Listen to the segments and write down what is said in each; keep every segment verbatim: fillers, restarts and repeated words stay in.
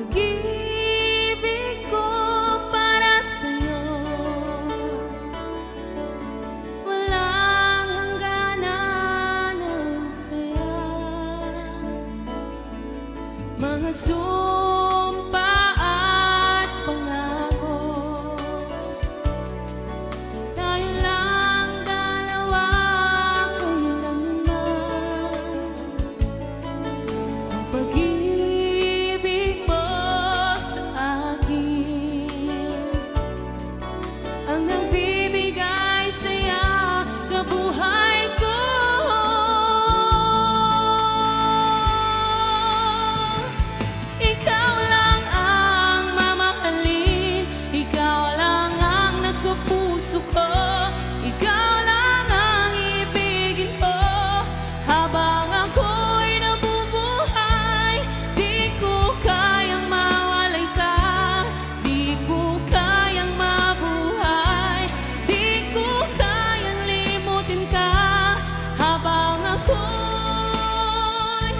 Pag-ibig ko para sa'yo, walang hangganan ang saya. Mga sumpa at pangako, tayo lang dalawa kailanman. Ang pag-ibig mo sa akin ang nagbibigay saya sa buhay ko. Ikaw lang ang mamahalin, ikaw lang ang nasa puso ko, ikaw lang ang ibigin ko. Habang ako'y nabubuhay, di ko kayang mawalay ka, di ko kayang mabuhay, di ko kayang limutin ka. Habang ako'y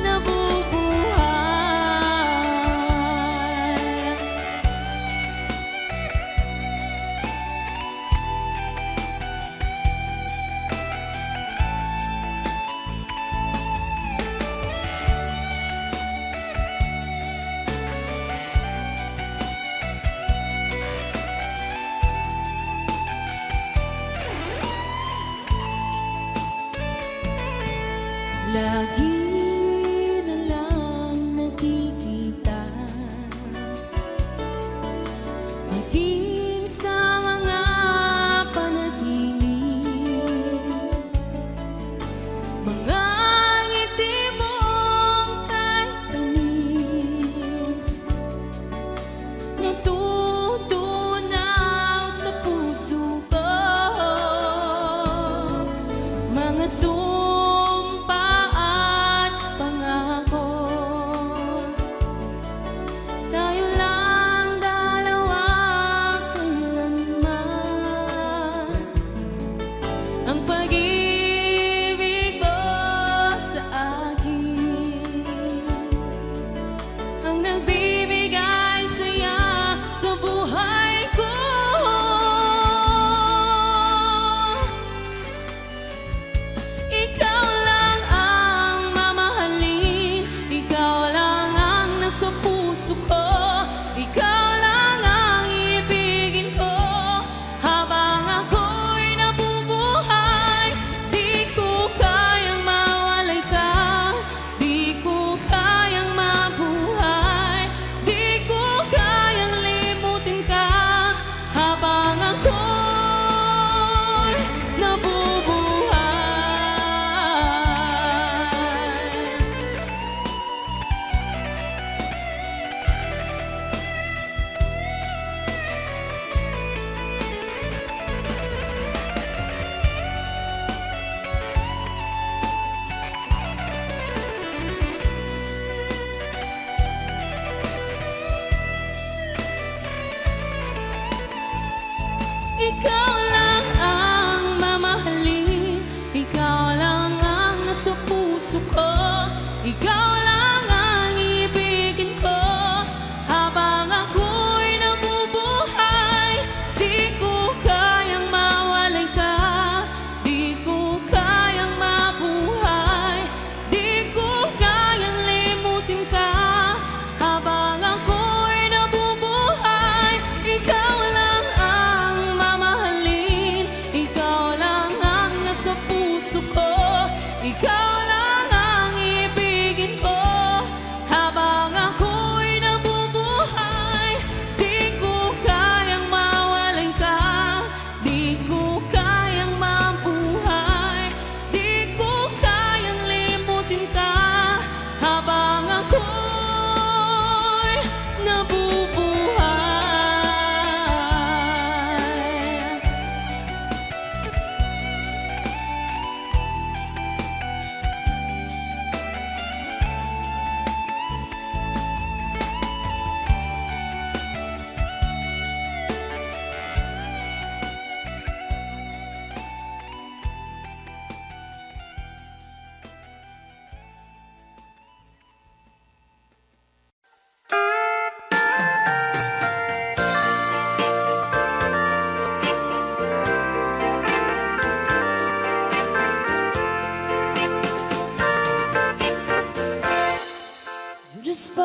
nabubuhay. Lagi na lang nakikita, maging sa mga panaginip, mga ngiti mong kahit tamis, natutunaw sa puso ko. Mga sumpa at pangako, tayo lang dalawa kailanman. Ang pag-ibig mo sa akin ang nagbibigay saya sa buhay ko. Ikaw lang ang mamahalin, ikaw lang ang nasa puso ko, ikaw lang ang ibigin ko. Habang ako'y nabubuhay, di ko kayang mawalay ka, di ko kayang mabuhay, di ko kayang limutin ka. Habang ako'y nabubuhay. Ikaw lang ang mamahalin, ikaw lang ang nasa puso ko, ikaw lang ang ibigin ko. Habang ako'y nabubuhay, di ko kayang mawalay ka, di ko kayang mabuhay, di ko kayang limutin ka. Habang ako'y nabubuhay, ikaw lang ang mamahalin, ikaw lang ang nasa puso ko, ikaw lang ang ibigin ko.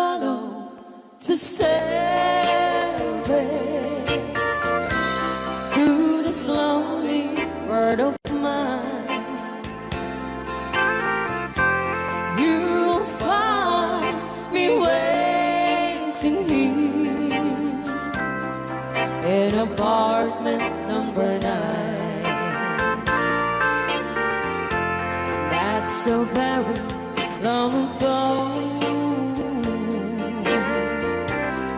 follow to stay away through this lonely world of mine. You'll find me waiting here in apartment number nine. That's so very long ago.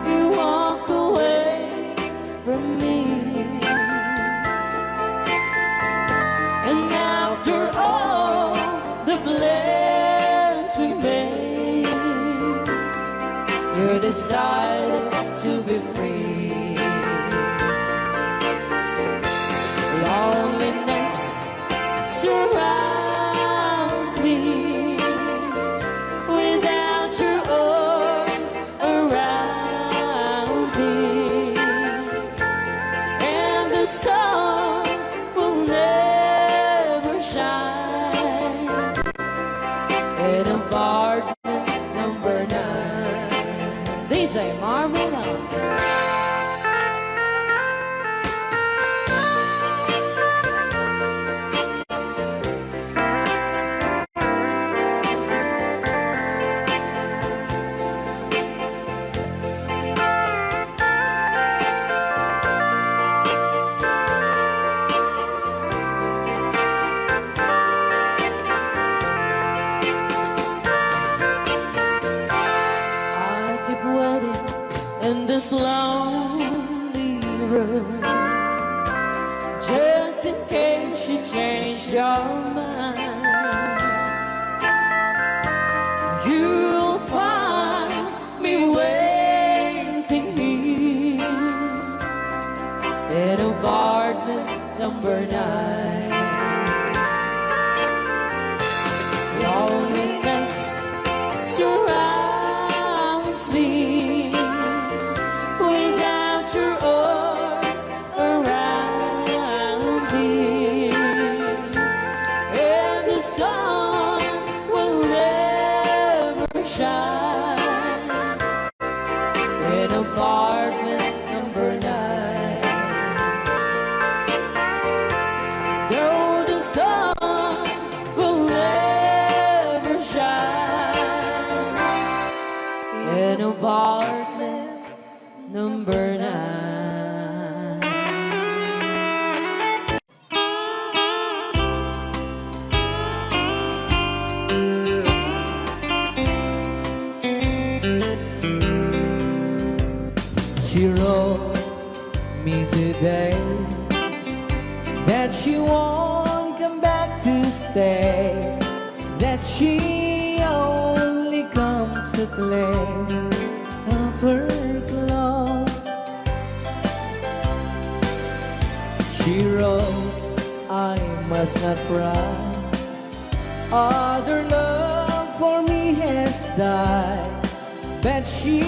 You walk away from me. And after all the plans we made, you decided to be free. Loneliness surrounds me without your arms around me, and the sun will never shine in apartment number nine. D J Marvin. I keep waiting in this lonely room, just in case you change your mind. You'll find me waiting here in apartment number nine. Loneliness surrounds me without your arms around me, and the sun will never shine in apartment number nine. Though the sun will never shine in apartment number nine. She wrote me today that she won't come back to stay, that she only comes to play of her clothes. She wrote, "I must not cry. Other love for me has died." But she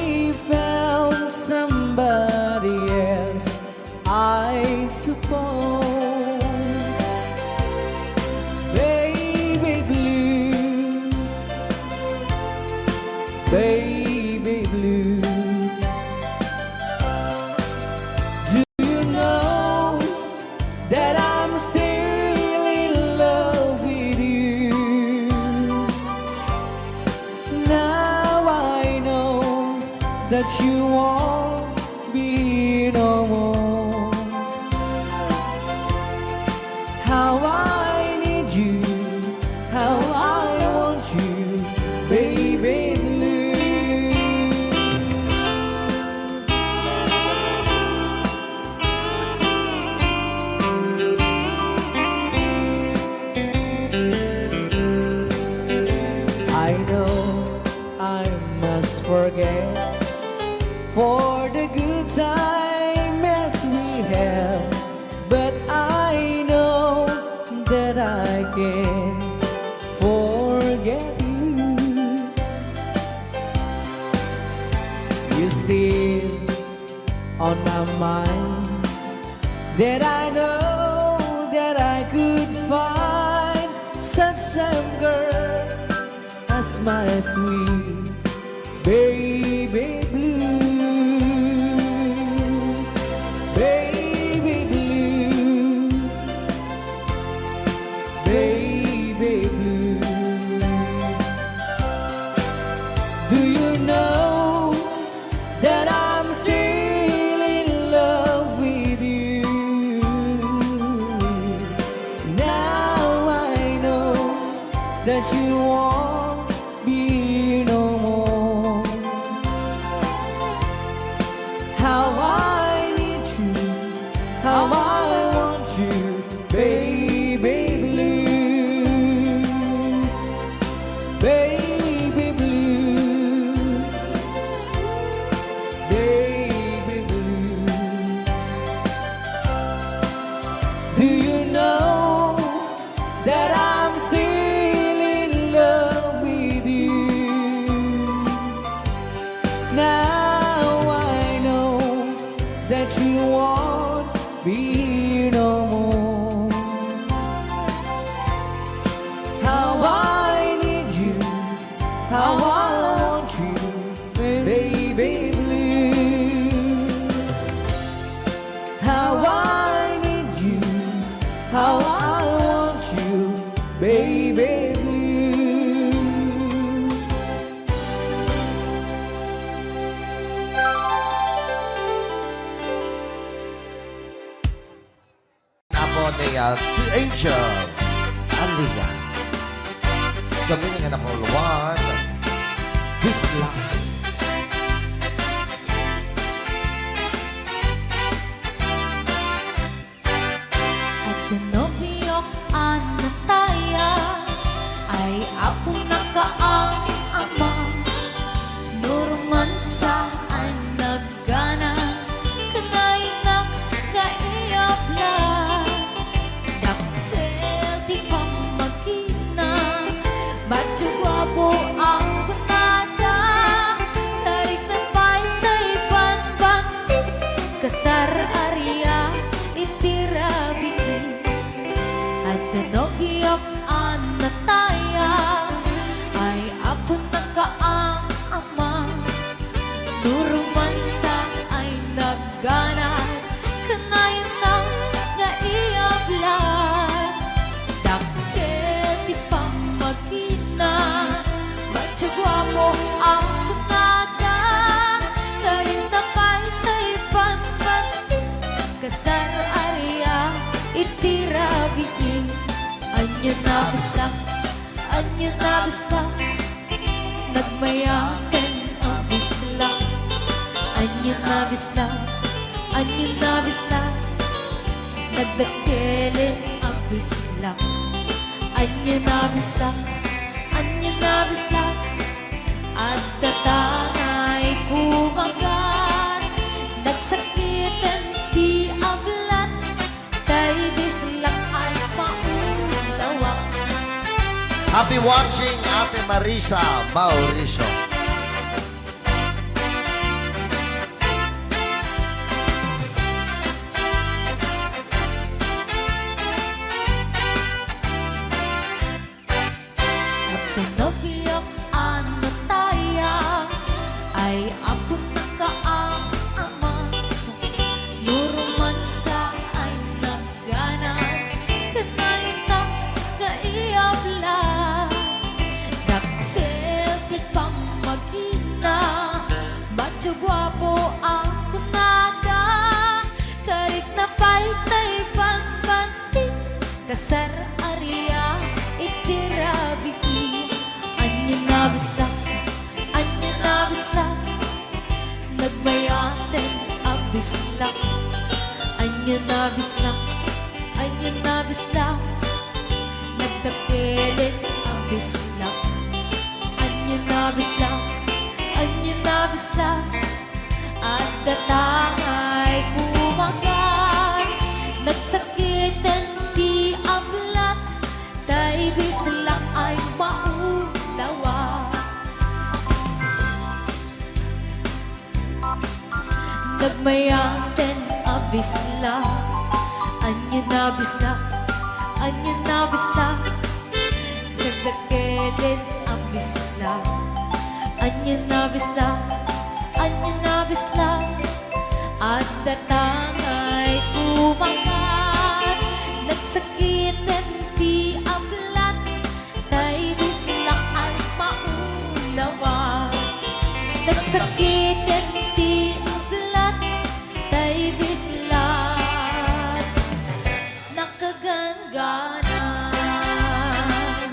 found somebody else, I suppose. Baby blue, baby blue, do you know that I'm still in love with you? Now I know that you won't be no more. How I need you, how I want you, baby blue. I know I must forget for the good time as we have, but I know that I can't forget you. You still on my mind, that I know that I could find such same girl as my sweet baby. Baby blue, baby blue, baby blue. Do you know that I'm still in love with you? Now I know that you won't be here no more. How I need you, how I want you, baby blue, baby blue, baby blue. Do you know that I'm still in love with you? Now I know that you won't be here no more. How I need you, how I want you, baby blue. How I need you, how I want you, baby blue. Apo ni, uh, Angel Alia. Sa meaning na number one, Bisla. Adda nobiok a nataya, ay apo nakaang ama. Nuruman sa ay nagganas, kanaynak nga iyabla. Dakkel ti pammagina, batio guapo ang kunada, karit na pay tay banbanti, kasar aria iti rabii. Adda nobiok a nataya, ay apo nakaang ama. Nuruman sa ay nagganas, kanaynak nga iyabla. Dakkel ti pammagina, batio guapo ang kunada, karit na pay tay banbanti, kasar aria iti rabii. Ania a Bisla, ania a Bisla, nagmayaten a Bisla. Ania a Bisla, ania a Bisla, nagdakkelen a Bisla. Ania a Bisla, ania a Bisla, adda tangay kumagan, nagsakiten ti ablat, tay Bislak ay maulawak. Happy watching, Ate Marisa Mauricio. Adda nobiok a nataya, ay apo nakaang ama. Nuruman sa ay nagganas, kanaynak nga iyabla. Dakkel ti pammagina, batio guapo ang kunada, karit na pay tay banbanti, kasar aria iti rabii. Ania a Bisla, ania a Bisla, nagmayaten a Bisla. Ania a Bisla, ania a Bisla, nagdakkelen a Bisla. Ania a Bisla, ania a Bisla, adda tangay kumagan, nagsakiten ti ablat, tay Bislak ay maulawak. Nagmayaten a Bisla, ania a Bisla, ania a Bisla, nagdakkelen a Bisla. Ania a Bisla, Katangay kumangan, nagsakiten ti ablat, tay bislak ay maulawan. Nagsakiten ti ablat, tay bislak nakagangganan.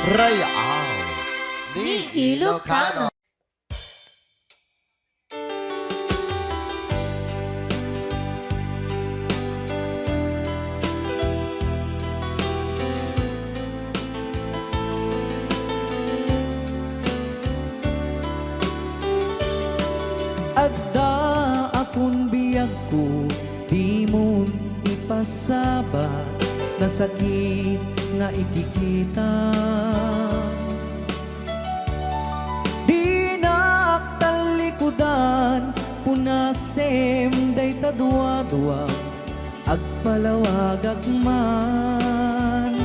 Real ni Ilocano. Adda a kun biagko, dimon ipasaba, nasakit nga ikikita. Dinak tallikudan, punasem dayta duadua, agpalawagak man.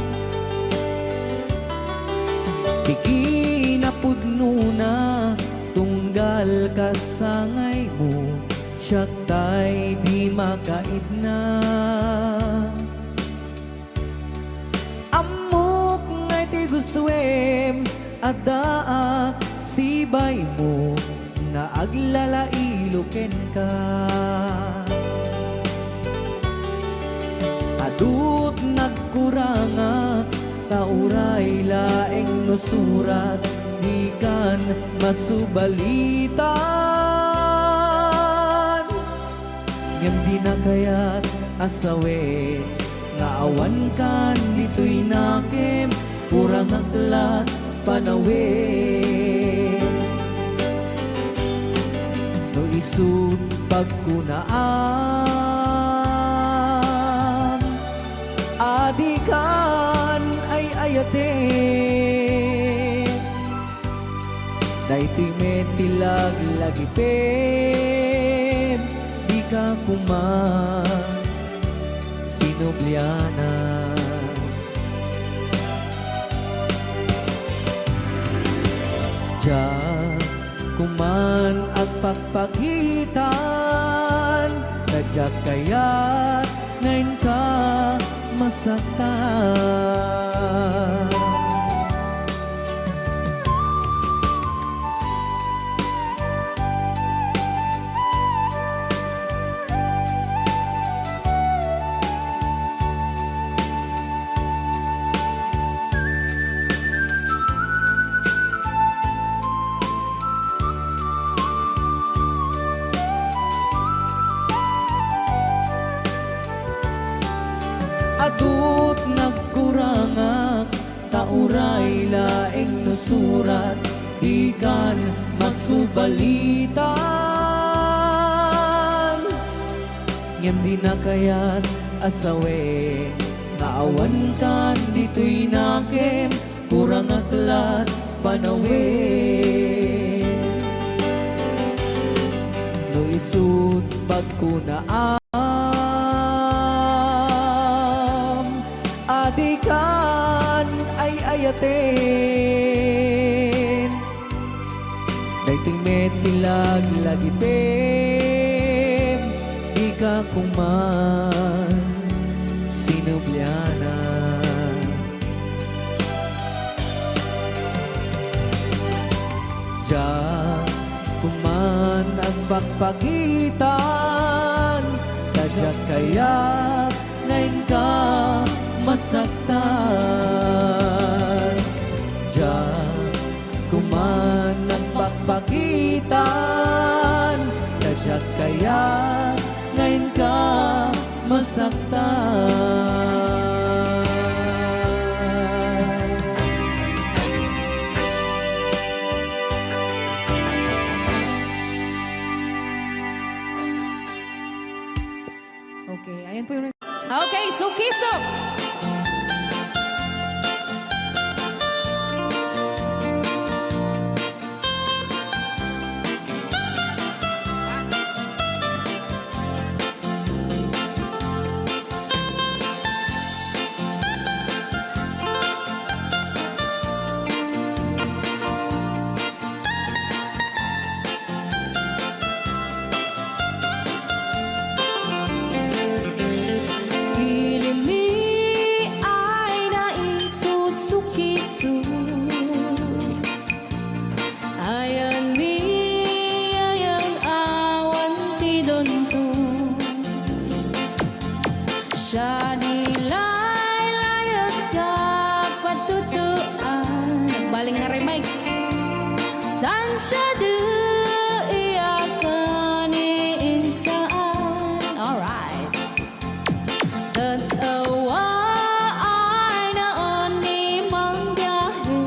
Ti kinapudnona, tunggal kasangaymo, siak tay di makaidna. Ammok nga iti gustoem, addaak sibaymo, nga aglalailo kenka. Adut nagkurangak, ta uray laeng no surat, dikan masubalitan. Ngem dina kayat a sawen nga awankan ditoy nakem, kurangak lat panawen. No isut' pagkunaam, adikan ay-ayaten. Daytoy met ti laglagipem, dika koma sinublianan. Diak koman agpakpakitan, ta diak kayat nga inka masaktan. Adut nagkurangak, ta uray laeng no surat, dikan masubalitan. Ngem dina kayat a sawen nga awankan ditoy nakem, kurangak lat panawen. No isut' pagkunaam, adikan ay-ayaten. Daytoy met ti laglagipem, dika koman sinublianan. Diak koman agpakpakitan, ta diak kayat nga inka masaktan. Diak koman agpakpakitan, ta diak kayat nga inka masaktan. Okay, ayan po yung... Okay, Sukiso! Ayan ni ayang awan ti dunto. Siya di laylayet ka patutuan. Nagbaling nga remix. Tan siya di iyakan ni insaan. Alright. Ket awa ay naon ni mangbiahe.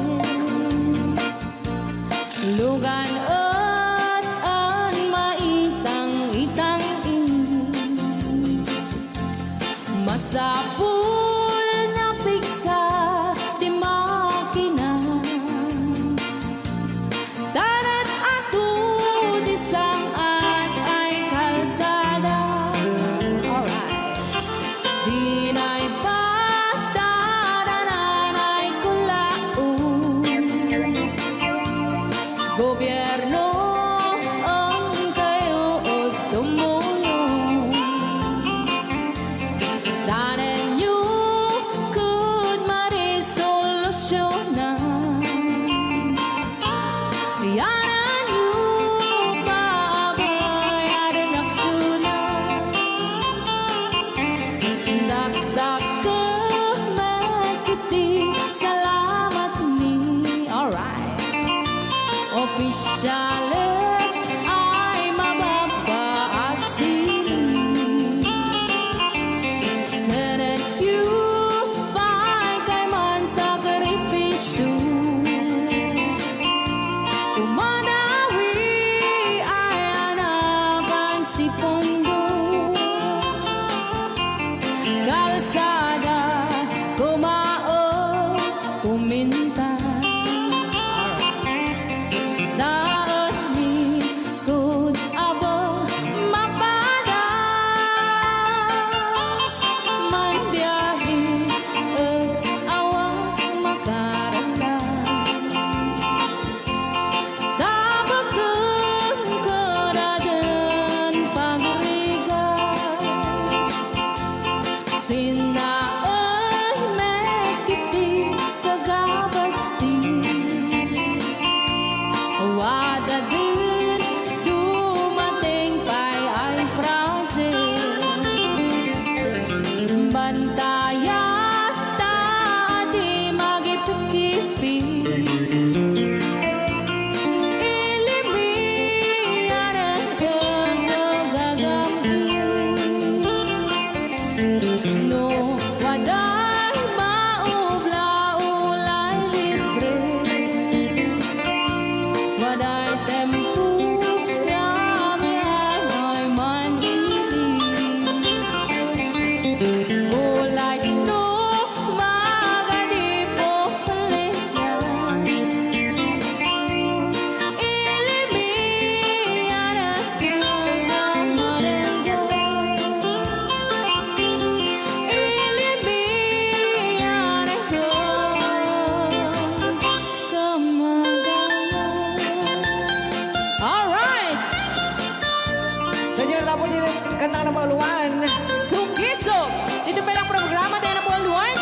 Lugan et an maitang-itang ini. Masapul nga pigsa ti makina. Tanet ato ti sang-at ay kalsada. Alright. Dinay patadanan ay kulaon. Gobierno, ang kayo o tumulong. Danenyo kud marisolusyona. Yanenyo paabayaden aksiyona. Dakdakkel met iti salamat mi. Alright. Opisyales ay mababa a sining. Senenyo pay kayman sakripisyo. Umadawi ay anapan si Pondo. Kalsada, kumaon, kuminta. Daetmi kud abo mapadas, manbiahe et awan makararag. Tabaken kadaden pagrigat. Sinnaen met iti sagabasi. Wadaden dumateng pay ay project. Bantayat ta adi magipikipi. Ilimi anen ket gagam-is. No waday maubla, ulay libre. Waday tempo, yami ay man ini. Ulay no magadi po Alright! Kanya na po din kanta na pauluan. Sugisog! Dito pa lang programa tayo na pauluan.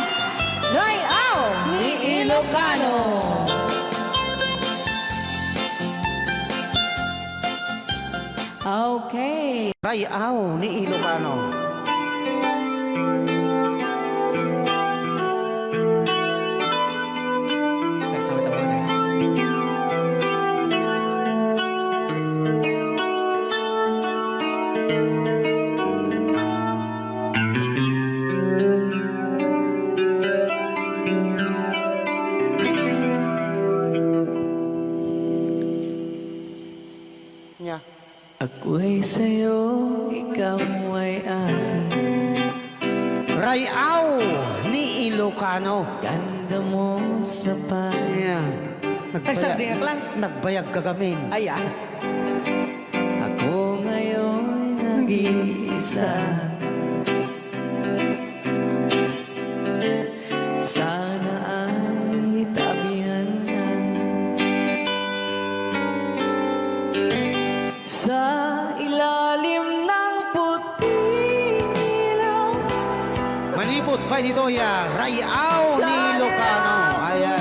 Ray-aw ni Ilocano. Okay. Ray-aw ni Ilocano. Kasama tayo. Nya. Ako'y sa'yo, ikaw ay akin. Ray-aw ni Ilocano. Ganda mo sa pa- Nya. Nagbaya-, Nagsagdiak lang. Nagbayag ka gamin. Ay, ah. Ako ngayon nag-iisa. Sana ay tabihan na sa ilalim ng puting ilaw. Manipod pay ditoy a Ray-aw ni Ilocano. Ayan.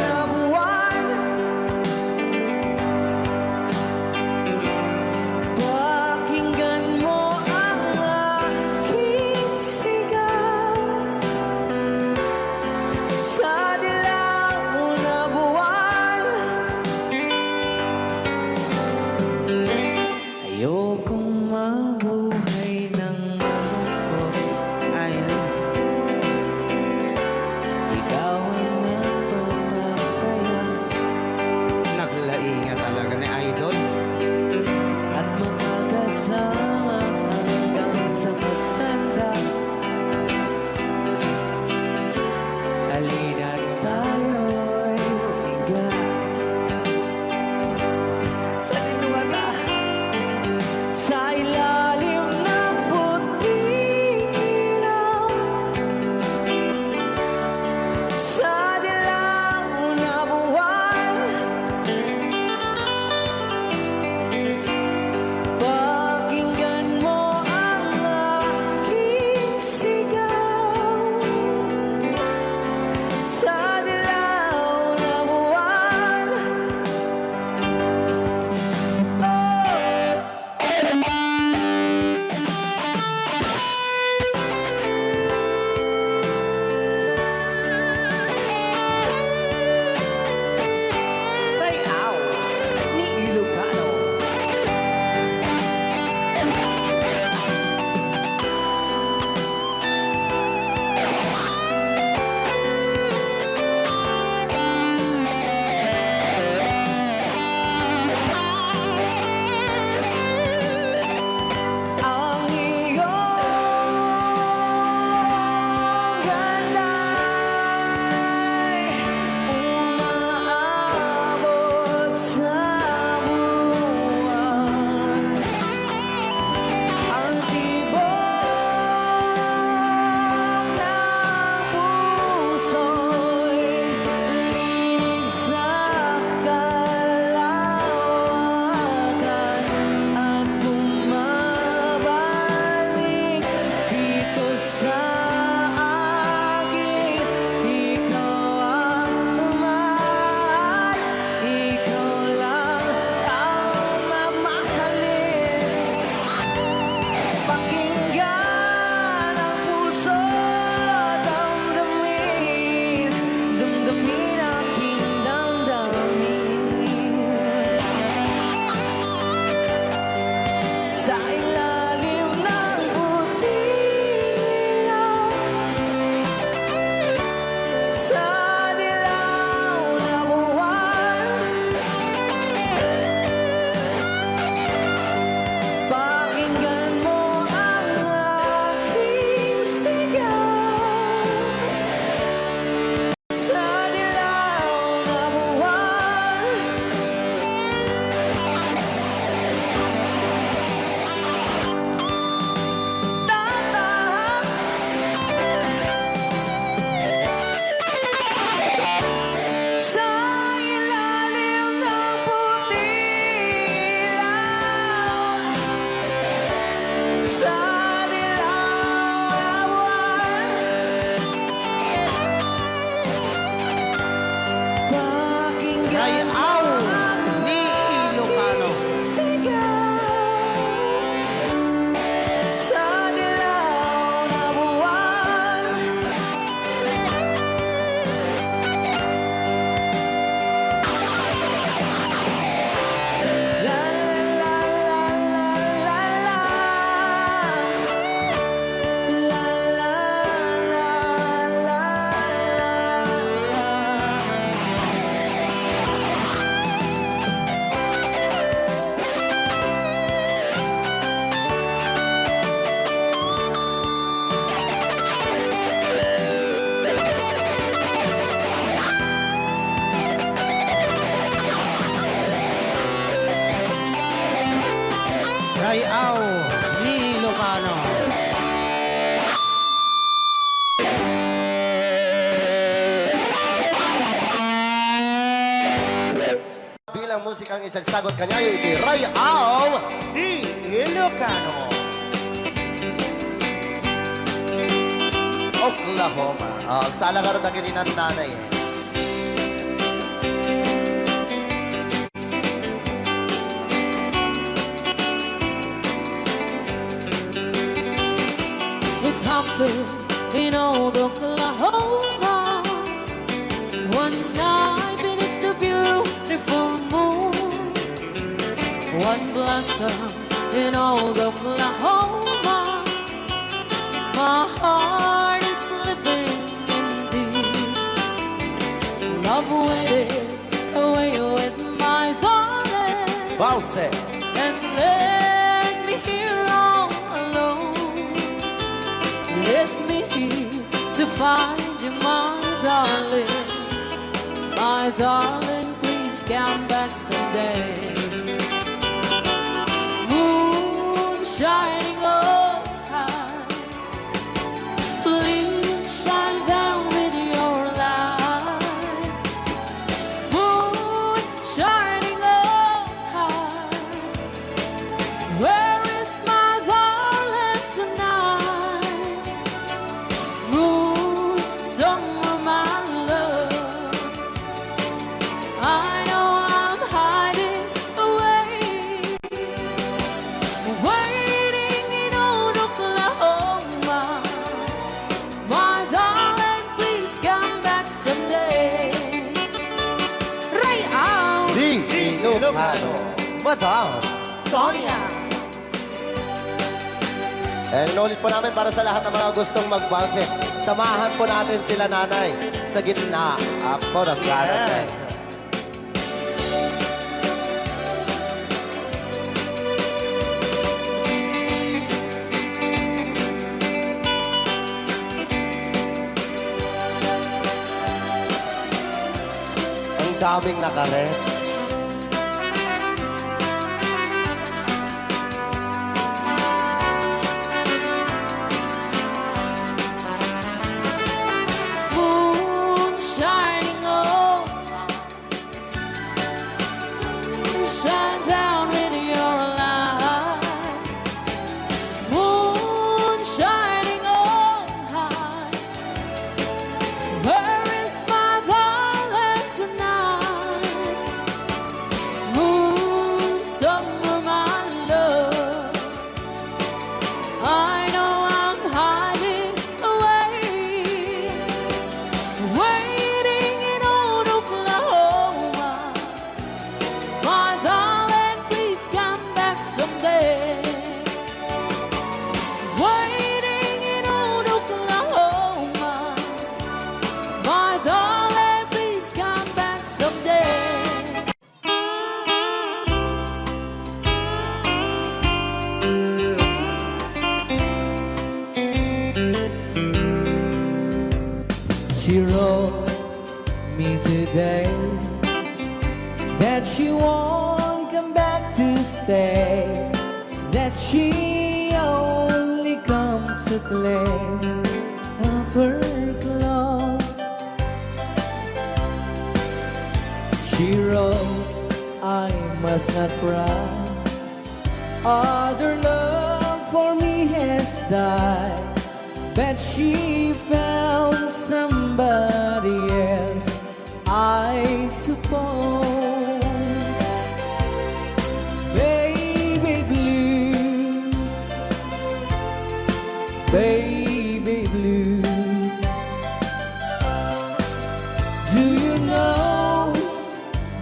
Aw, Ilocano. Bilang musikang isagsagot kaniayo iti Rayaw ti Ilocano. Oklahoma. Ah, agsala ngarud dagiti nannanay. It happened in old Oklahoma. One night beneath the beautiful moon, one blossom in old Oklahoma. My heart is slipping in deep. Love waited away with my darling. Valse. And left me here all alone. Left me here to find you, my darling. My darling, please come back someday. Moon shining on high, please shine down with your light. Moon shining on high, where is my darling tonight? Moon, somewhere, my love, I know I'm hiding away, waiting in old Oklahoma. My darling, please come back someday. Rayaw! Di Ilocano, Madam Sonia. And inulit po namin para sa lahat ng mga gustong magbalse. Samahan po natin sila, Nanay, sa gitna. Apo, ng ganas, eh. Yes. Ang daming nakaret. Moon shining on, shine down with your light. Moon shining on high, where is my darling tonight? Moon, somewhere, my love, I know I'm hiding away, waiting in old Oklahoma. My darling, please come back someday. Waiting in old Oklahoma. My darling, please come back someday. She wrote me today that she won't come back to stay, that she only comes to play of her clothes. She wrote, "I must not cry. Other love for me has died, but she found somebody else, I suppose." Baby blue, baby blue, do you know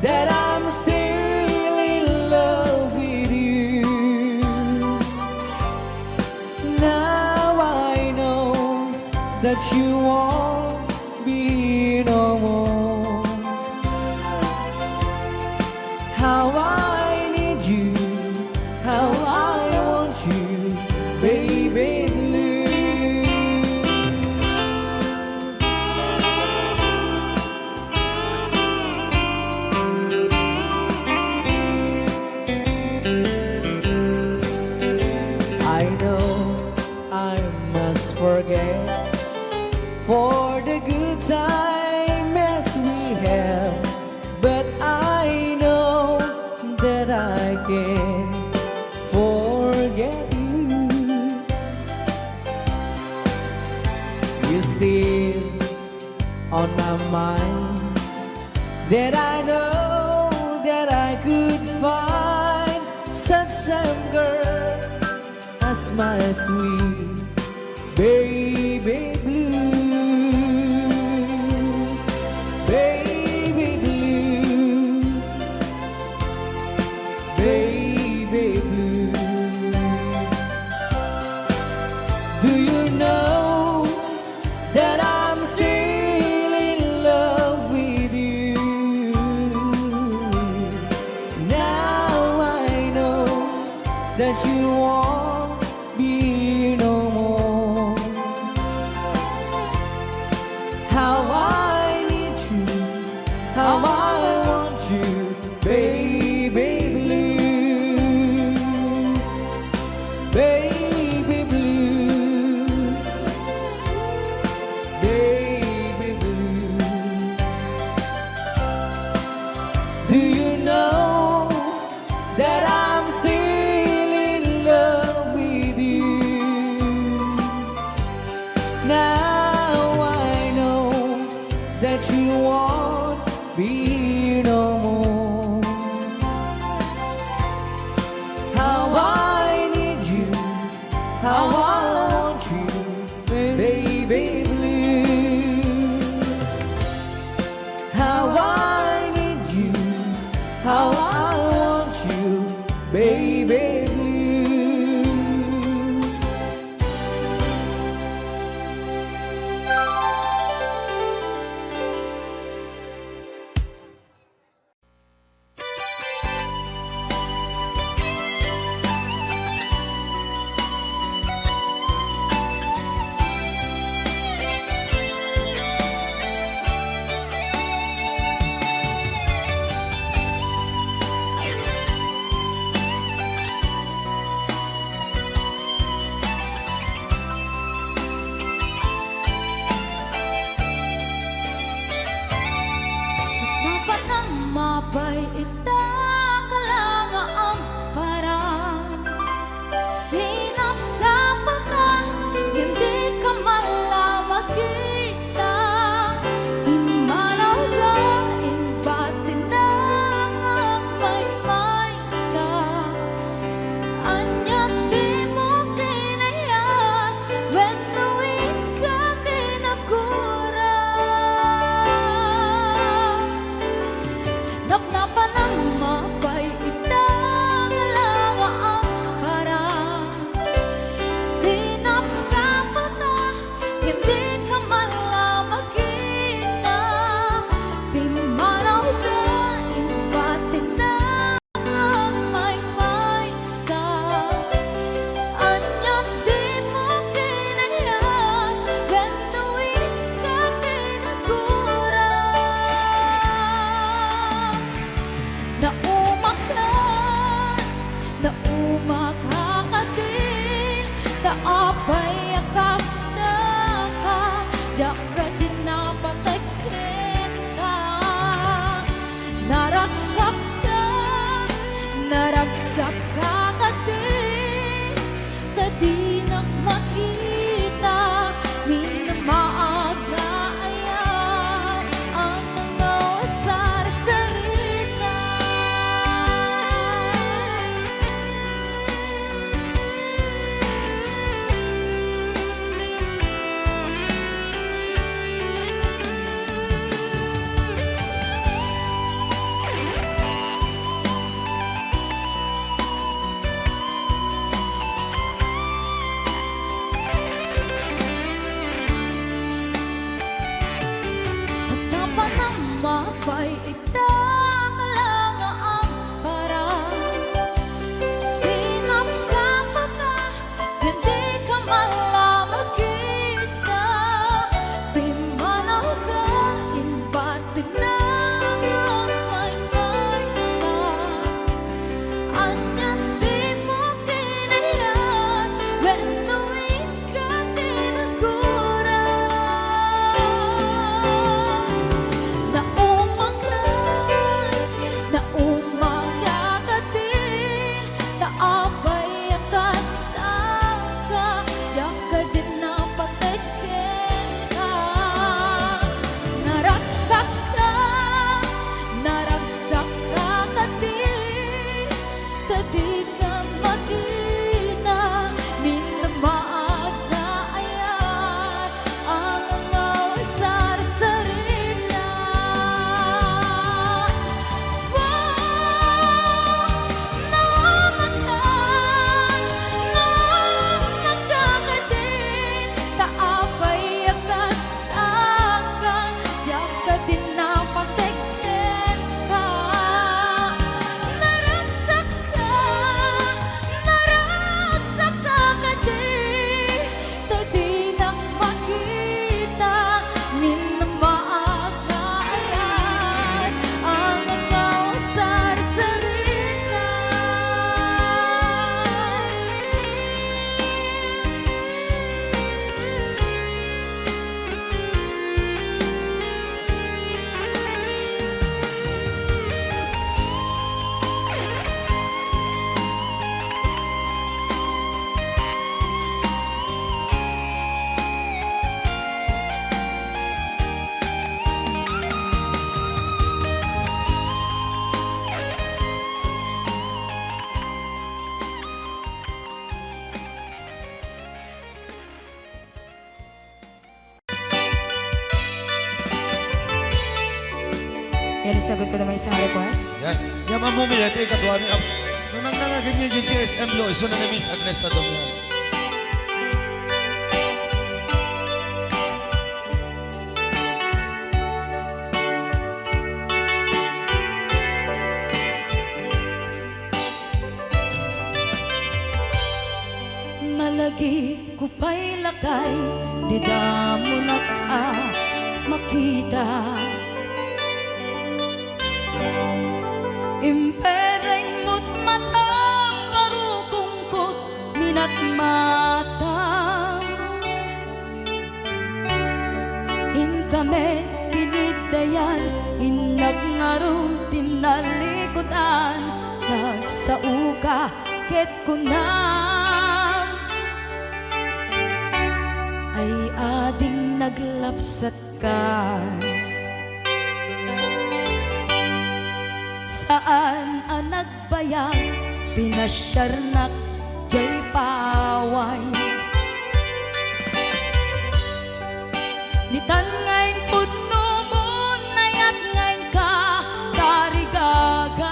that I'm still in love with you? Now I know that you won't be no more. How I need you, how I want you, baby blue. can forget you. You're still on my mind. That I know that I could find such same girl as my sweet baby blue, baby blue, baby blue. Do you know that I'm still in love with you? Now I know that you won't be here no more. How I need you, how I want you, baby blue, baby blue, baby blue. Do you know that I'm still in love with you? Now I know that you won't be here no more. How I need you, how I want you, baby blue. How I need you, how I want you, baby blue. Napanan mapay ita, kala nga agparang. Sinapsapaka, ngem dika man la makita. Pimmanawka, imbatinda nga agmaymaysa. Ania dimo kinayat wenno inka kinagura? Napnapan a mapay ita, kala nga agparang. Sinapsapaka, ngem dika man la makita. Pimmanawka, imbatinda nga agmaymaysa. Ania dimo kinayat wenno inka kinagura? Naumakla, naumakak kadi, ta apay a kasta ka, diak kadi napateg kenka. Naragsakka, naragsakka kadi, ta dinak makita, minamaag nga ayan ang mga sarsarita. Dika makita, minamaag nga ayat, ang angaw sarsarita. Wow! Naamatan, ngem nagkakadin, ta apay a kas Anggan, diak kadin napateknenka. Naragsak ka, naragsak ka kadi, ta dinak makita, minamaag nga ayat, ang angaw sarsarita. Yan, sagot ko naman isang request. Yan. Yan, Ma'am Mumi, ito yung kaduami. Am-, nung nangangagin niya yung G S M Lo, iso na ni Miss Agnes sa Domingo. Malagip ko pay lakay, dida monak a makita. Impereng mo't matam, barukongko't minatmatam. Inka met iniddayan, innak ngarud tinnalikudan, nagsaoka ket kunam, ay ading naglapsatka. Saan a nag- Bayag, pinasiarnak jay paway. Ditan nga impudno mo, nayat nga inka tarigagay.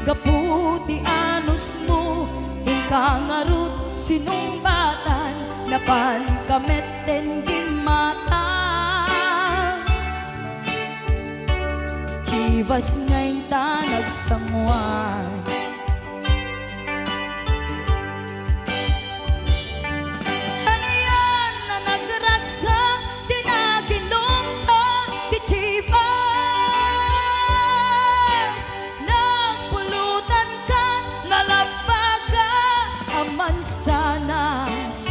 Gapu ti anus mo, inka ngarud sinungbatan, napanka met ten gimmata. Chivas nga inta nagsanguan. Anian a nagragsak ti naginumta ti Chivas. Nagpulutan ka, nalabbaga a mansanas.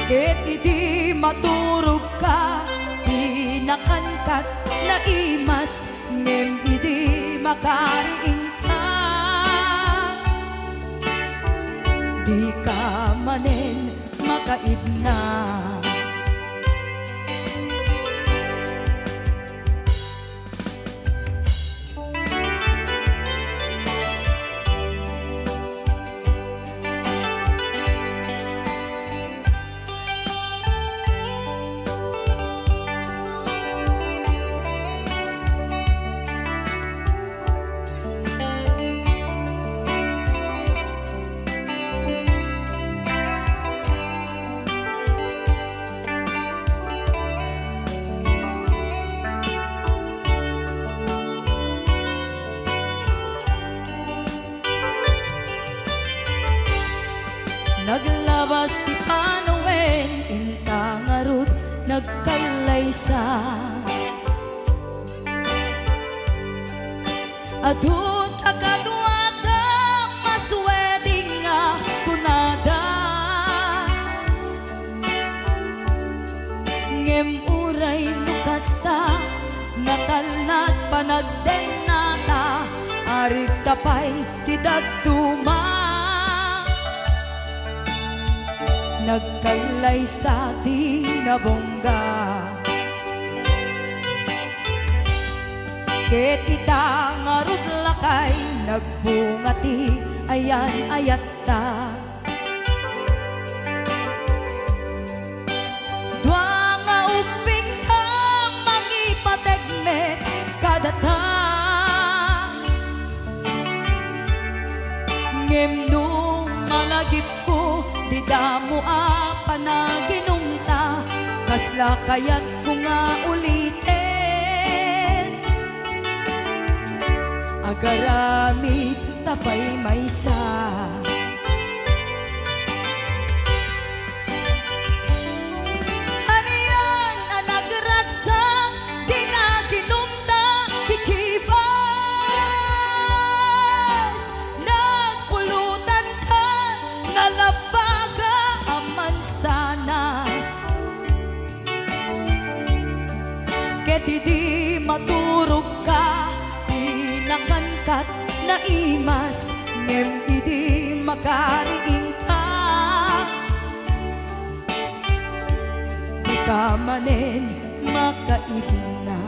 Ket idi maturogka, di nakankat naimas, ngem idi makariingka, dika manen makaidna. Naglabas ti panawen, inta ngarud nagkallaysa. Adu ta kaduada, mas wedding nga kunada. Ngem uray no kasta, natalna ti panagdennata, arigta pay ti dadduma. Nagkallaysa ti nabungga. Ket ita ngarud lakay, nagbunga ti ayan-ayatta. Dua nga ubbingta, mangipateg met kadata. Ngem no malagipko ti damo a panaginumta, kasla kayatko nga uliten? Agaramidta pay maysa. Anian a nagragsak ti naginumta ti Chivas? Nagpulutanka, nalabaga a mansanas. Ket idi maturogka, di nakankat naimas, ngem idi makariingka, dika manen makaidna.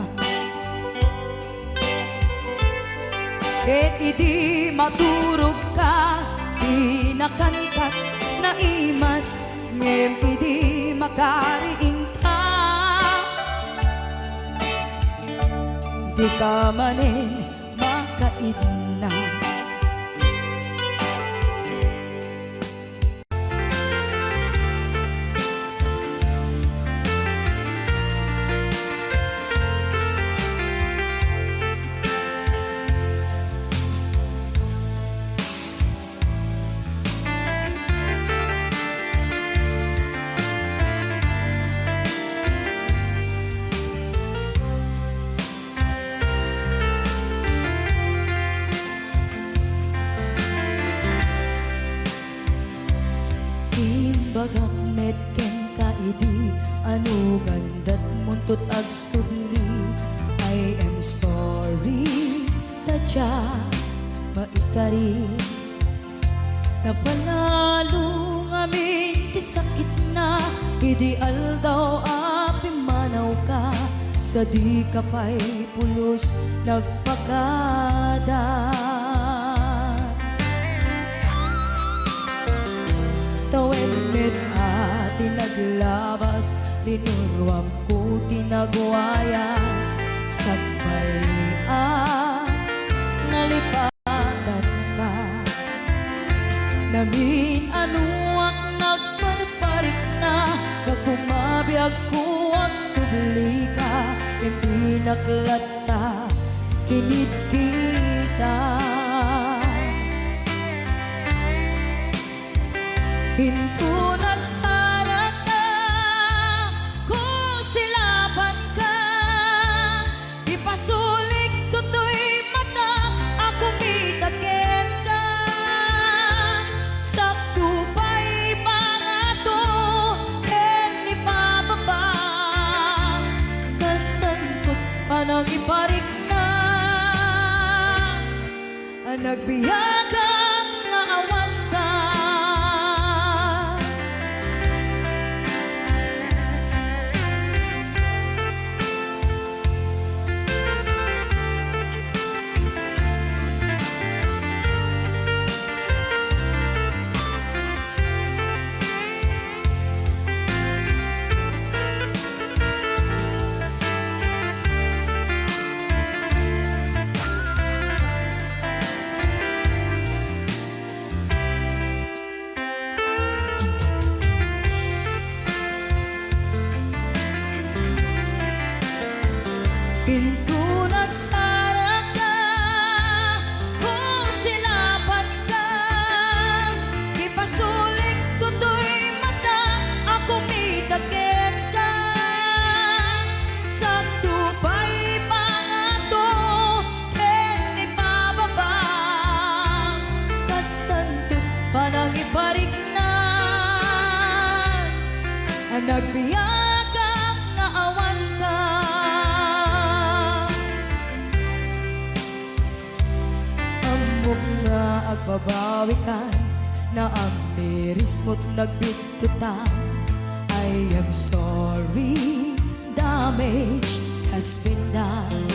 Ket idi maturogka, di nakankat naimas, ngem idi makariingka, dika manen makaidna. Imbagak met kenka idi anugan datmuntot agsubli. I am sorry, ta dia maikari. Napalalo ngamin ti sakitna idi aldaw a pimmanawka, sa dika pay pulos nagpakada. Tawen met a ti naglabas, linuruamko ti nagwayas, sakbay a nalipatanka. Namin-anoak nagparparikna, gapu mabiagko agsublika, ngem di naklatta kinitkita. Inton agsarakka, kusilapanka, ipasulik toy matak a kumita kenka. Sakto pay pangato ken ipababa, kastanto panangiparikna. A nagbiagak nga awanka. Inton agsarakka, kusilapanka, ipasulik toy mata a kumita kenka. Sakto pay pangato ken ipababa, kastanto panangiparikna. A nagbiagak nga awanka. Ammok nga agbabawikan, naamirismo't nagbittotan. I am sorry, damage has been done.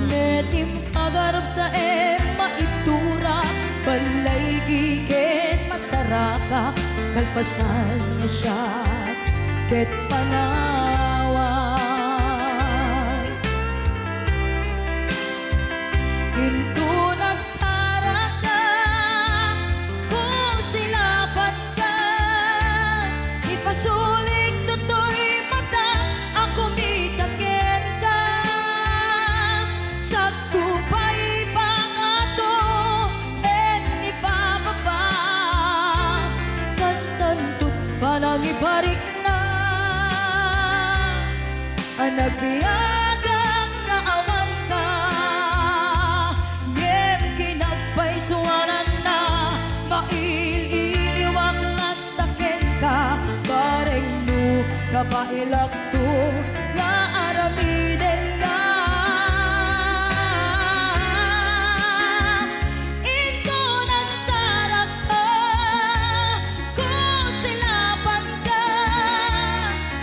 Met impagarupsaem maiturak, ballaygi ken masarakak, kalpasan nga siak ket panawak. Inton agsarakka, kung silapan ka, ipasulik toy mata a kumita kenka. Sakto pay pangato ken ipababa, kastanto't panangiparikna. A nagbiagak nga awanka, ngem kinagpaysuananna, mail-iliwak latta kenka, bareng no kabaelakto nga aramidenna. Inton agsarakka, kung silapanka,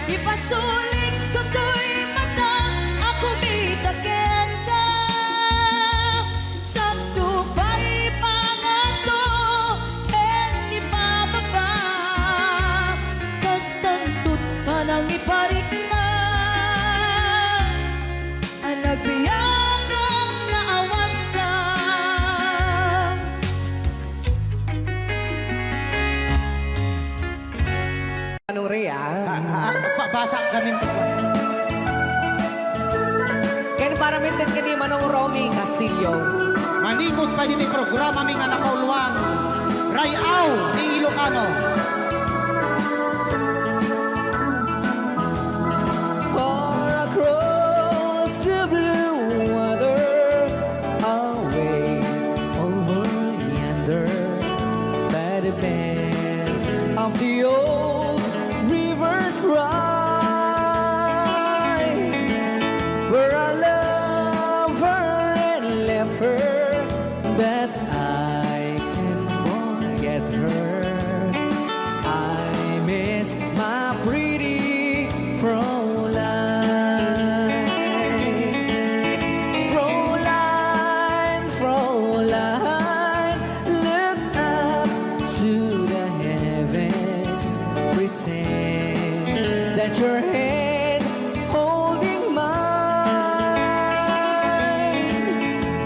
ipasulik toy mata a kumita kenka. Sakto pay pangato ken ipababa, kastanto't panangiparikna. A nagbiagak nga awanka. Manong Rhea. Ah, ah, ah, pa-, basa kami. Ken para met ket ni Manong Romy Castillo. Manipud pay ditoy programami nga napauluan, Ray-aw ni Ilocano. Far across the blue water, away over yonder, by the bends of the old river's cry, where I love her and left her, but I can't forget her. I miss my pretty Fräulein. Fräulein, Fräulein, look up to the heaven. Pretend that your hand holding mine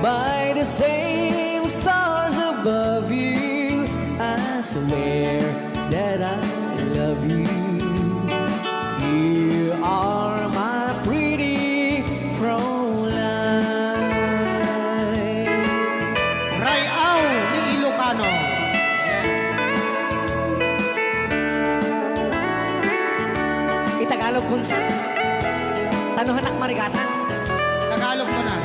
by the same stars above you. I swear that I love you. You are my pretty Fräulein. Ray-aw ni Ilocano. Itagalog kunsa. Tano hanak marigatan. Tagalog mo na.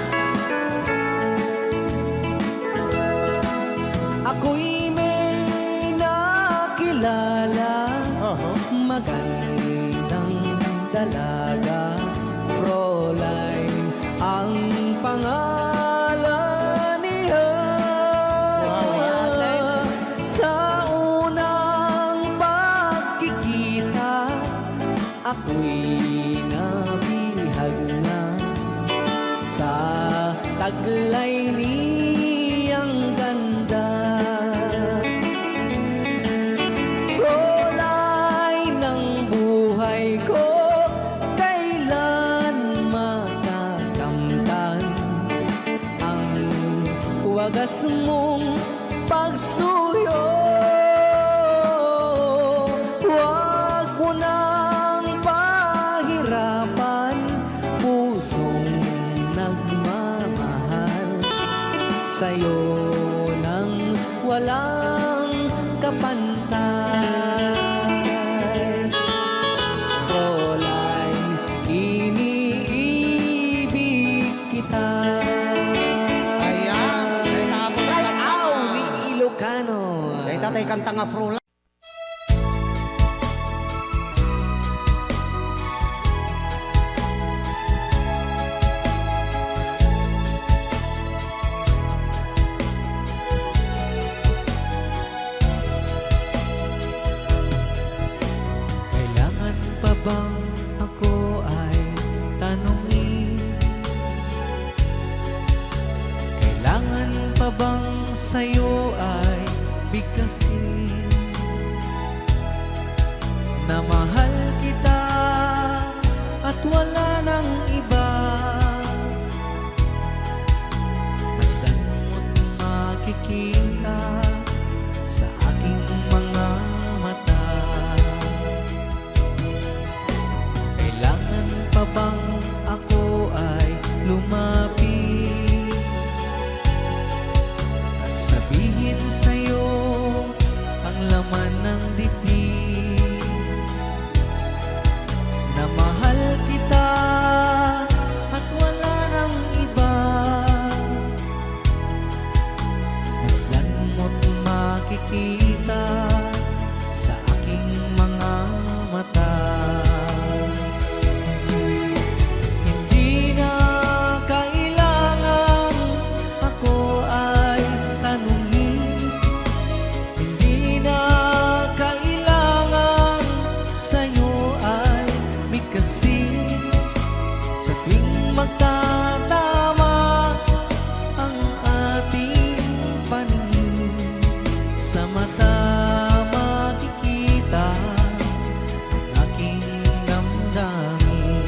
Ako'y may nakilala, Oho. Magandang dalaga, Fräulein ang pangalan niya. Wow. Sa unang pagkikita, ako'y nabihag na sa taglay niyang ganda. Fräulein ng buhay ko, kailan makakamtan ang wagas mong pagsuyo. Huwag mo nang pahirapan, pusong nagmamahal, sa'yo nang walang kapantay. Fräulein, iniibig kita. Ayan. Ay, tapos Ray-aw ni Ilocano. Ay, tatay, kanta nga, Fräulein. Kailangan pa bang ako ay tanungin? at wala nang iba. Masdan mo't makikita sa aking mga mata. Kailangan pa bang ako ay lumapit at sabihin sa'yo ang laman ng dibdib? Na mahal kita at wala nang iba. Masdan mo't makikita sa aking mga mata. Hindi na kailangang ako ay tanungin. Hindi na kailangang sa'yo ay bigkasin. Sa tuwing magtatama ang ating paningin, sa mata makikita ang aking damdamin.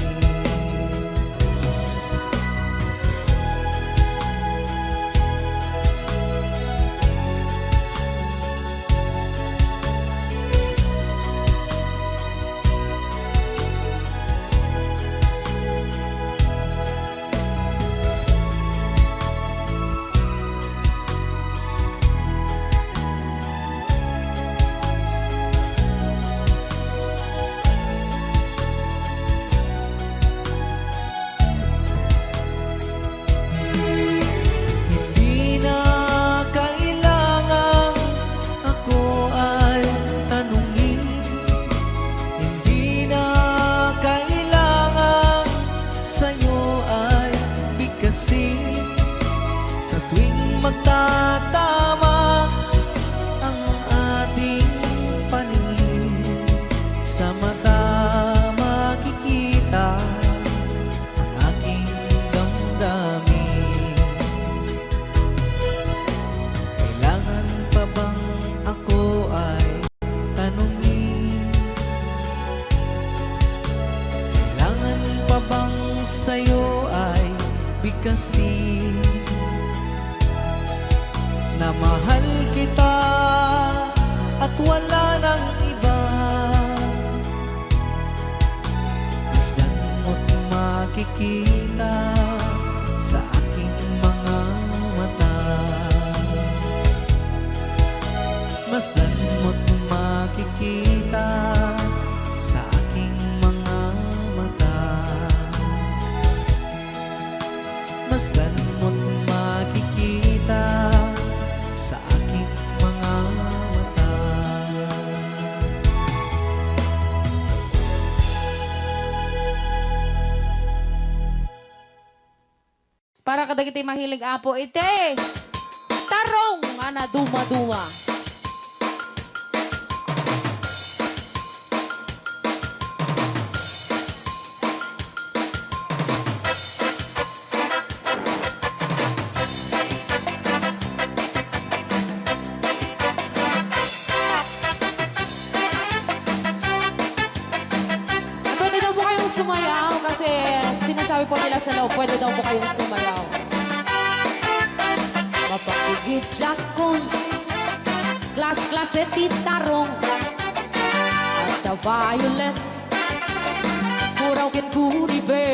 Hindi na kailangang ako ay tanungin. Hindi na kailangang sa'yo ay bigkasin. Sa tuwing magtatama ang ating paningin, sa mata makikita ang aking damdamin. Kailangan pa bang ako ay tanungin? Kailangan pa bang sa'yo ay bigkasin na mahal kita at wala nang iba? Masdan mo't makikita sa aking mga mata. Masdan mo't makikita sa aking mga mata. Masdan mo't makikita sa aking mga mata. Para kadagiti mahilig, Apo, iti tarong a nadumaduma. Pwede daw po kayong sumayaw kasi sinasabi po nila sa loob, pwede daw po kayong sumayaw. Mapakigidjakon, klas-klase ti tarong. Adda violet, puraw ken gunibe.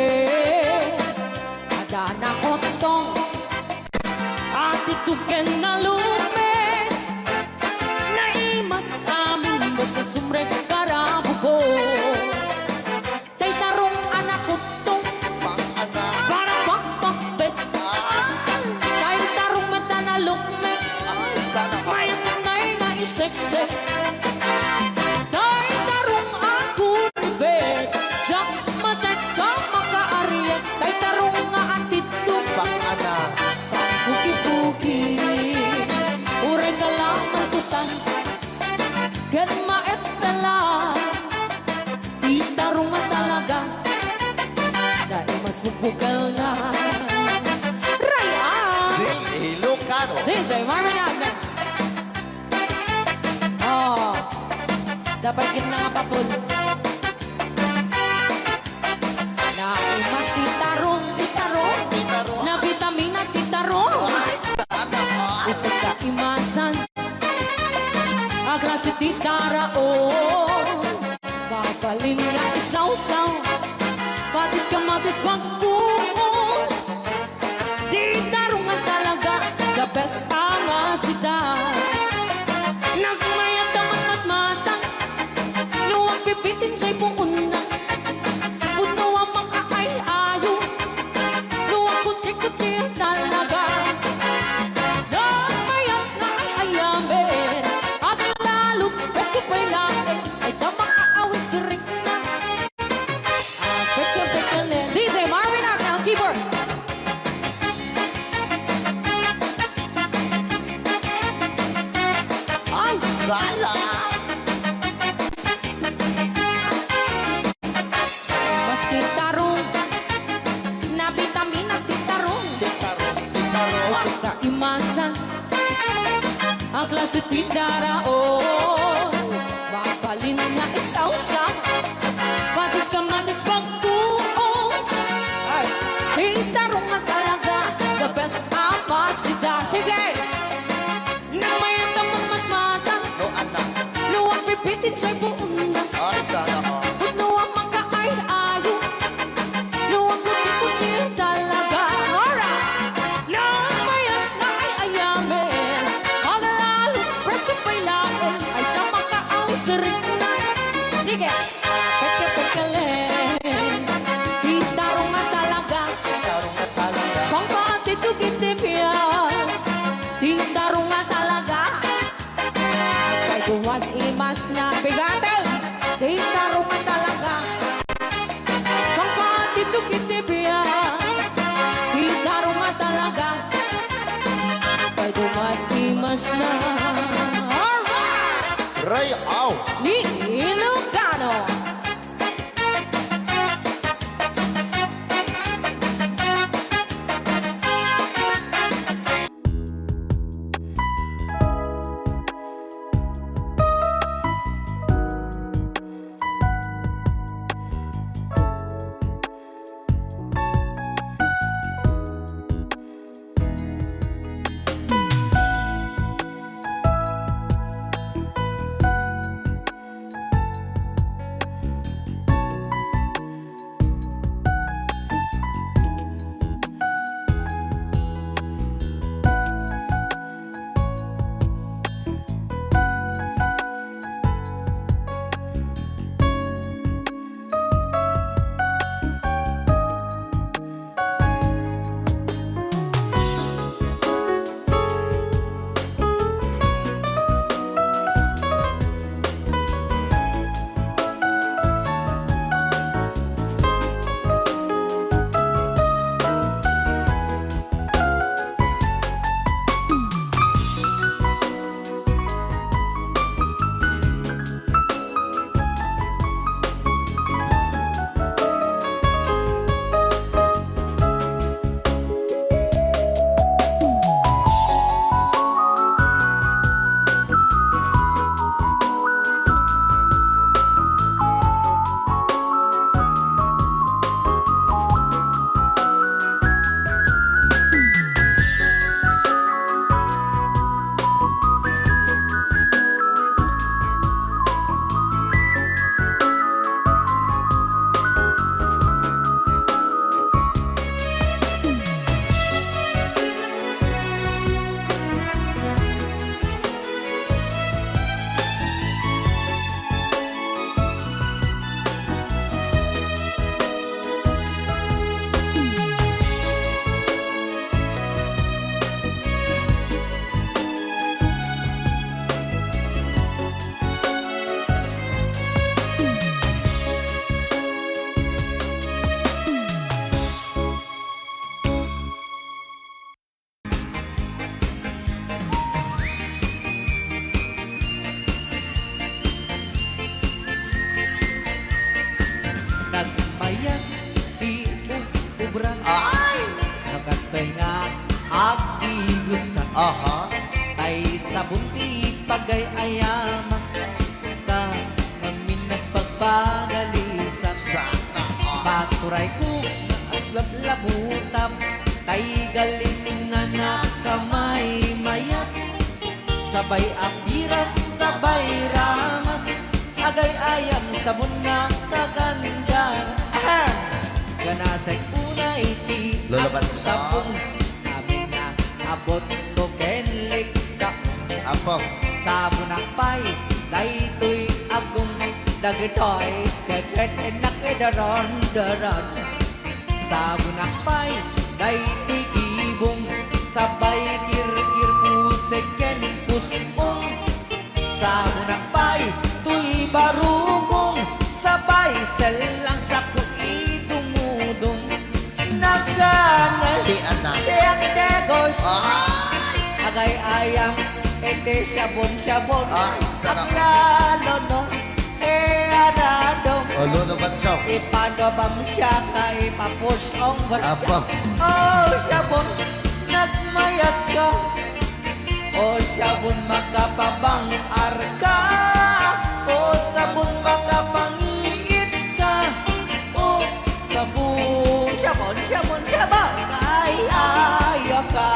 Adda naottong, atitdo ken nalukmek. Naimas amin basta sumrek karabuko. Tay tarong a naottong, para pakpakbet. Tay tarong met a nalukmek, mayat ngay nga iseksek. Tay tarong a gunibe, diak matekka makaariek. Tay tarong nga atitdo, pang-ana, pangpugipugi. Uray nga laman kutan ken maeppelan. Ti tarong a talaga, naimas mo bukel na. Ray-an! Ding Ilocano. D J Marvin Advent. Oh, dapat gid na nga papul. This one, ooh, ooh. Di tarungan talaga, the best ang asida. Nagmayat naman matmata, no ang bibitin jay puon na. Puno ang makaay-ayo, no ang kutik-kutik talaga. Nagmayat nga ay ayamen, at lalo, best ko pa'y lain, ay da makaawis rikna. Ah, pekeng, pekeng, D J Marvin Arnel, keyboard. Ay, sala! Mas ti tarong, na bitamina ti tarong. Ti tarong, ti tarong. Usog ka imasan. Ang klase ti daraon, mabalin nga isawsaw. Matis ka, matis pagtuo. Ay, ti tarong nga talaga, the best ang asida. Sige! Nang mayat ang magmatmata, no, anak. Luwag pipitit siya'y buong na. Ay, sana all. Pudno ang makaay-ayo. Luwag kuti-kuti talaga. Alright! Nang mayat nga ay ayamen. Aglalo, presko pa'y laen. Ay, tama ka, ay, sirit na. Sige. Peke-pekele. Di tarong nga talaga. Tarong nga talaga. Pangpatid ko kiti biya. Di tarong nga talaga. Kay duwan imas na bigaten. Di tarong nga talaga. Pangpatid ko kiti biya. Di tarong nga talaga. Kay duwan imas na. Alright! Ray, aw! Ni Ilocano. Nagmayat ti ub-, ubra. Ay! Nakastoy nga agdigusa. Aha. Tay sabon ti pagay-ayama. Ta ngamin nagpagpagalisan. Sana all. Maturay ko aglablabutap, tay galis na nakamaymayat. Sabay a piras, sabay ramas, agay-ayam sabon nga kaganda. Ahem! Ganasek unay ti Lolo Bansong. Agsabon, amin nga abot ko ken likka. Apo. Sabonak pay daytoy agum, dagitoy keket ennak idaron-daron. Sabonak pay daytoy gibong, sabay kirkir pusek ken pus-ong. Sabonak pay toy barukong, sabay sellang sako idumudong. Nagganas ti anak. Ti agdegos. Ay! Agay-ayam iti siabon-siabon. Ay, sarap. Aglalo no, e, arado. O, Lolo Bansong. Ipadabang siya ka ipapus-ong. Apa? O, siabon, nagmayat ka. O sabon, makapabang-ar ka. O sabon, makapangiit ka. O sabon, sabon, sabon, sabon, ay, ayo ka.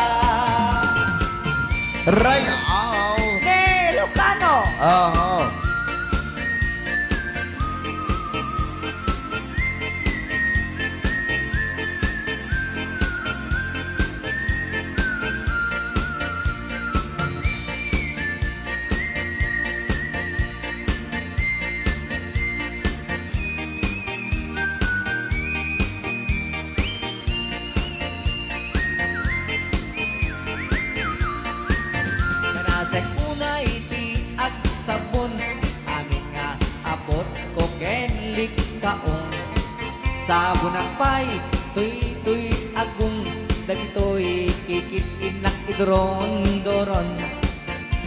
Right out. Ni Ilocano. Oo. Nasek unay ti agsabon, amin nga abot ko ken likkaon. Sabonak pay, toy, toy agum, dagitoy kikit innak iduron-duron.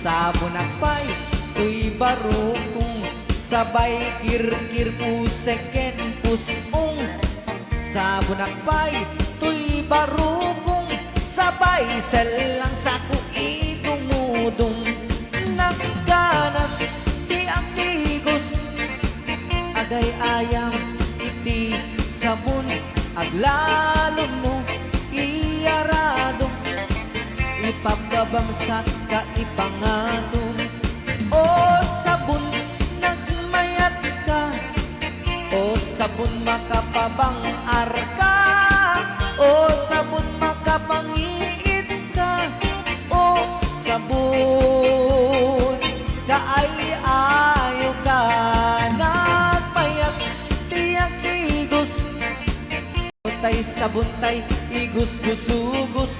Sabonak pay, toy barukong, sabay kirkir pusek ken pus-ong. Sabonak pay, toy barukong, sabay sellang sako idumudong. Nagganas ti agtigos, agay-ayam iti sabon, aglalo no iyarado, ipababangsak ka ipangato. O sabon, nagmayat ka. O sabon, makapabang-ar ka. O sabon, makapangiit ka. O sabon, kaay-ayo ka. Nagmayat ti agtigos. Tay sabon tay igusgusugus,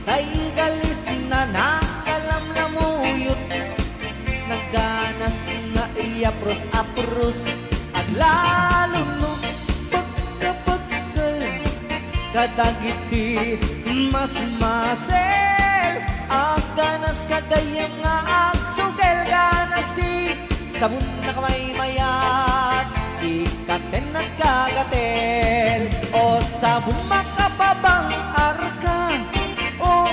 tay galis na nakalamlamuyot. Nagganas nga iyapros-apros, aglalo no pagkapagkal kadagiti masmasel. Agganas ka gayyem nga agsugel, ganas ti sabon nakamaymay-at, ikaten nagkagatel. O sabon, makapabang-ar ka. O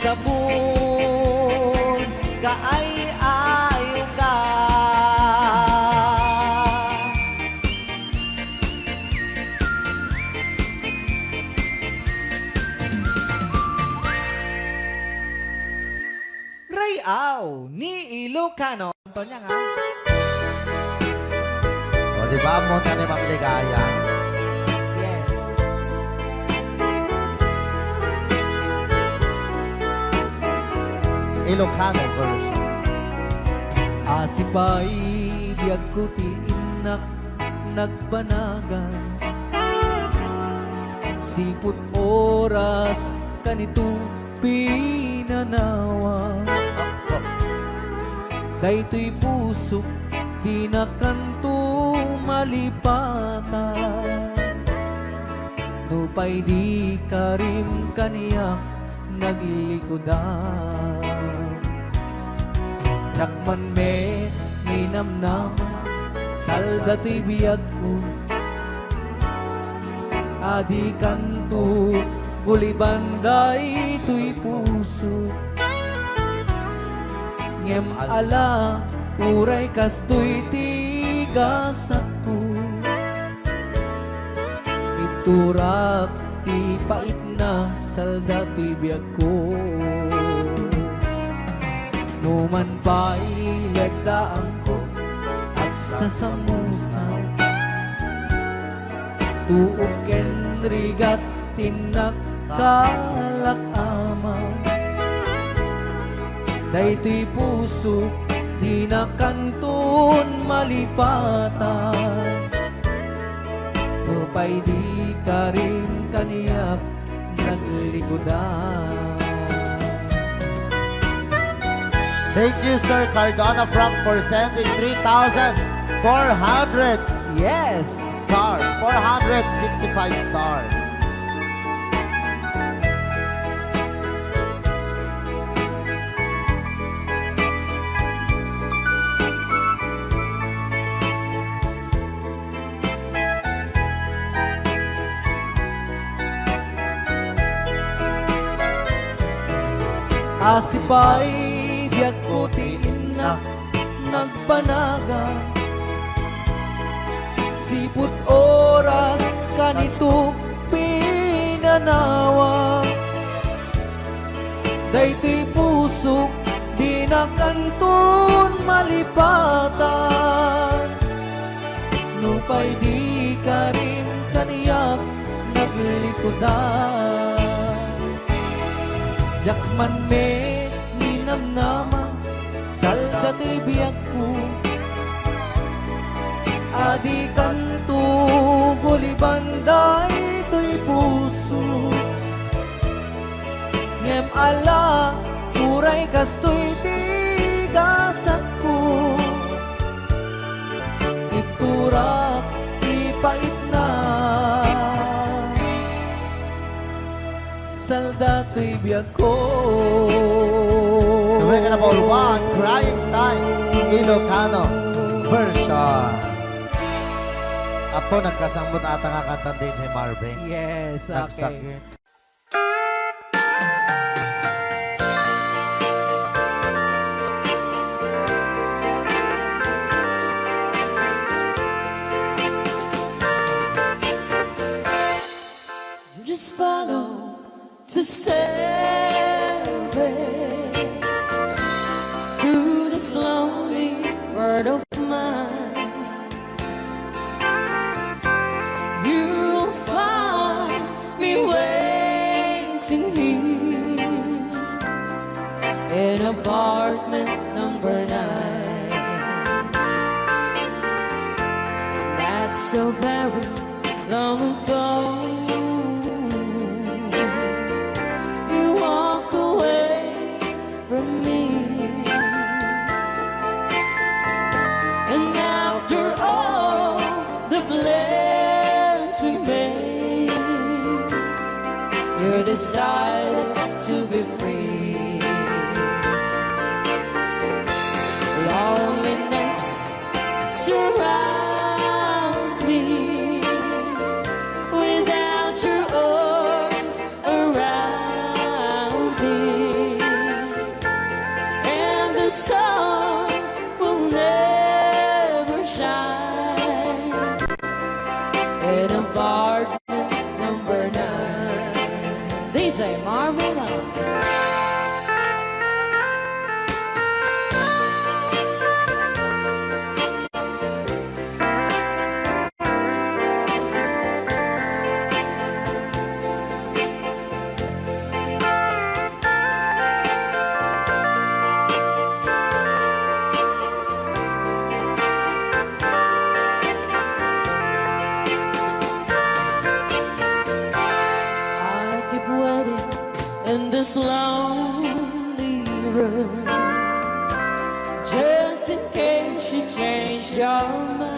sabon, kaay-ayo ka. Ray-aw ni Ilocano. Antonia nga. O, di ba, ammo ta ni Ma'am Ligaya? Yes. Ilocano version. Asipay biagko ti innak nagbanagan. Sipud oras kanito pinanawa. Daytoy pusok dina kanto malipatan. Nupay di karim kaniak naglikudan. Dakman met ninamnama, salda toy biagko. Adi kanto guliban daytoy puso. Ngem ala, uray kastoy ti gasatko. Ibturak ti paitna, salda toy biagko. Numan pay leddaangko, agsasamusa, tuok ken rigat ti nakkalak-aman. Daytoy puso, dina kanton malipatan. Nupay di karin kaniak naglikudan. Thank you, Sir Cardona Frank, for sending three thousand four hundred Yes! stars. Four hundred sixty-five stars. Asi pay biagko ti innak nagpanagan. Sipud oras kanito pinanawa. Daytoy pusok, dina kanton malipatan. Nupay di karin kaniak naglikudan. Diak man met ninamnama, salda ti biagko. Adi kanto guliban daytoy puso. Ngem ala, uray kastoy ti gasatko. Itturak ti paitna. Salda toy biagko. Subay ka na, Paul Juan, Crying Time, Ilocano version. Apo, nagkasambot ata nga kanta ni D J Marvin. Yes, okay. Nagsakit. Just follow the stairway through this lonely world of mine. You'll find me waiting here in apartment number nine. That's so very long ago. You walk away from me. And after all the plans we made, you decided to be free. Loneliness surrounds me without your arms around me, and the sun will never shine in apartment number nine. D J Marvin. I keep waiting in this lonely room, just in case you change your mind.